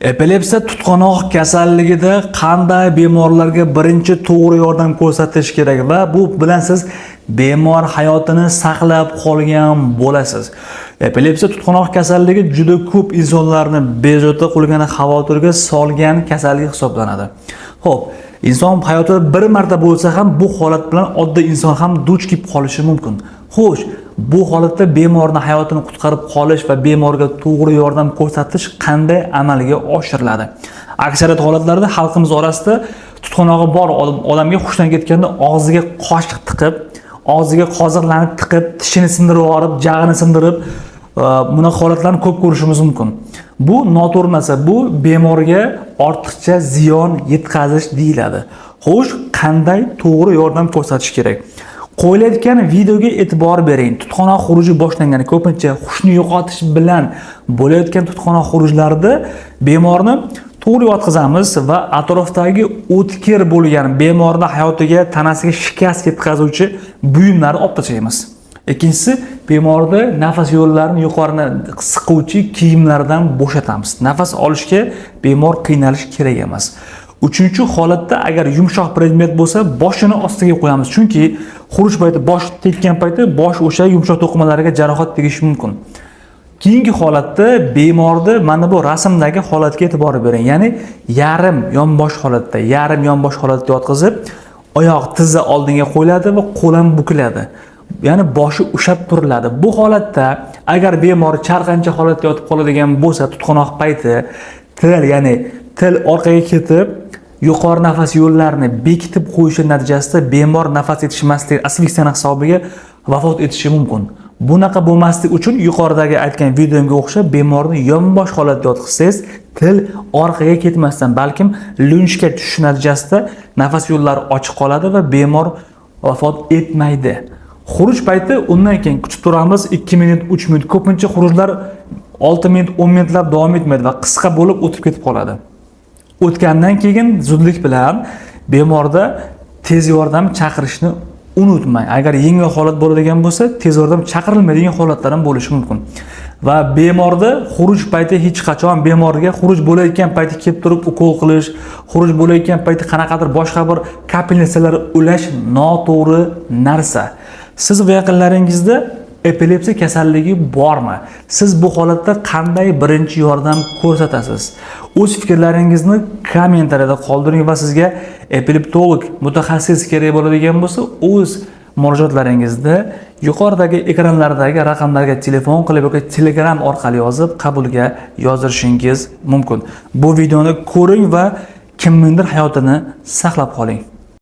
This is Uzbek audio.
Epilepsiya tutqanoq kasalligida qanday bemorlarga birinchi to'g'ri yordam ko'rsatish kerak va bu bilan siz bemor hayotini saqlab qolgan bo'lasiz. Epilepsiya tutqanoq kasalligi juda ko'p insonlarni bezovta qilgan, xavotirga solgan kasallik hisoblanadi. Xo'p, inson hayotida bir marta bo'lsa ham bu holat bilan oddiy inson ham duch kelib qolishi mumkin. Xo'sh, bu holatda bemorni hayotini qutqarib qolish va bemorga to'g'ri yordam ko'rsatish qanday amalga oshiriladi? Aksariyat holatlarda xalqimiz orasida tutqanog'i bor odamga hushdan ketganda og'ziga qoshiq tiqib, og'ziga qoziqlarni tiqib, tishini sindirib yuborib, jag'ini sindirib, bunaqa holatlarni ko'p ko'rishimiz mumkin. Bu noto'g'ri narsa, bu bemorga ortiqcha ziyon yetkazish deyiladi. Xo'sh, qanday to'g'ri yordam ko'rsatish kerak? Qo'yilayotgan videoga e'tibor bering. Tutqanoq xuruji boshlangan, ko'pincha hushni yo'qotish bilan bo'layotgan tutqanoq xurujlarida bemorni to'g'ri yotqizamiz va atrofdagi o'tkir bo'lgan, bemorni hayotiga, tanasiga shikast yetkazuvchi buyumlarni olib tashlaymiz. Ikkinchisi, bemorni nafas yo'llarini yuqorini siquvchi kiyimlardan bo'shatamiz. Nafas olishga bemor qiynalishi kerak emas. Uchinchi holatda agar yumshoq predmet bo'lsa, boshini ostiga qo'yamiz. Chunki xuruj payti bosh tekkan payti bosh o'sha yumshoq to'qimalariga jarohat tegishi mumkin. Keyingi holatda bemorni mana bu rasmdagi holatga e'tibor bering. Ya'ni yarim yonbosh holatda, yarim yonbosh holatda yotqizib, oyoq tizza oldinga qo'yiladi va qo'l ham bukiladi. Ya'ni boshi ushlab turiladi. Bu holatda agar bemor chalqancha holatda yotib qoladigan bo'lsa, tutqanoq payti til, ya'ni til orqaga ketib, yuqori nafas yo'llarini bekitib qo'yishi natijasida bemor nafas yetishmaslik, asfiksiyani hisobiga vafot etishi mumkin. Bunaqa bo'lmaslik uchun yuqoridagi aytgan videomga o'xshab bemorni yonbosh holatda yotqizsangiz, til orqaga ketmasdan, balkim lunjga tushishi natijasida nafas yo'llari ochiq qoladi va bemor vafot etmaydi. Xuruj payti undan keyin kutib turamiz 2 minut, 3 minut. Ko'pincha xurujlar 6 minut, 10 minutlab davom etmaydi va qisqa bo'lib o'tib ketib qoladi. O'tgandan keyin zudlik bilan bemorda tez yordam chaqirishni unutmang. Agar yengil holat bo'ladigan bo'lsa, tez yordam chaqirilmaydigan holatlar ham bo'lishi mumkin. Va bemorda xuruj payti hech qachon bemorga xuruj bo'layotgan payti kelib turib ukol qilish, xuruj bo'layotgan payti qanaqadir boshqa bir капельница lar ulash noto'g'ri narsa. Siz va yaqinlaringizda epilepsiya kasalligi bormi? Siz bu holatda qanday birinchi yordam ko'rsatasiz? O'z fikrlaringizni kommentariyada qoldiring va sizga epileptolog mutaxassis kerak bo'ladigan bo'lsa, o'z murojaatlaringizda yuqoridagi ekranlardagi raqamlarga telefon qilib yoki Telegram orqali yozib qabulga yozdirishingiz mumkin. Bu videoni ko'ring va kimnidir hayotini saqlab qoling.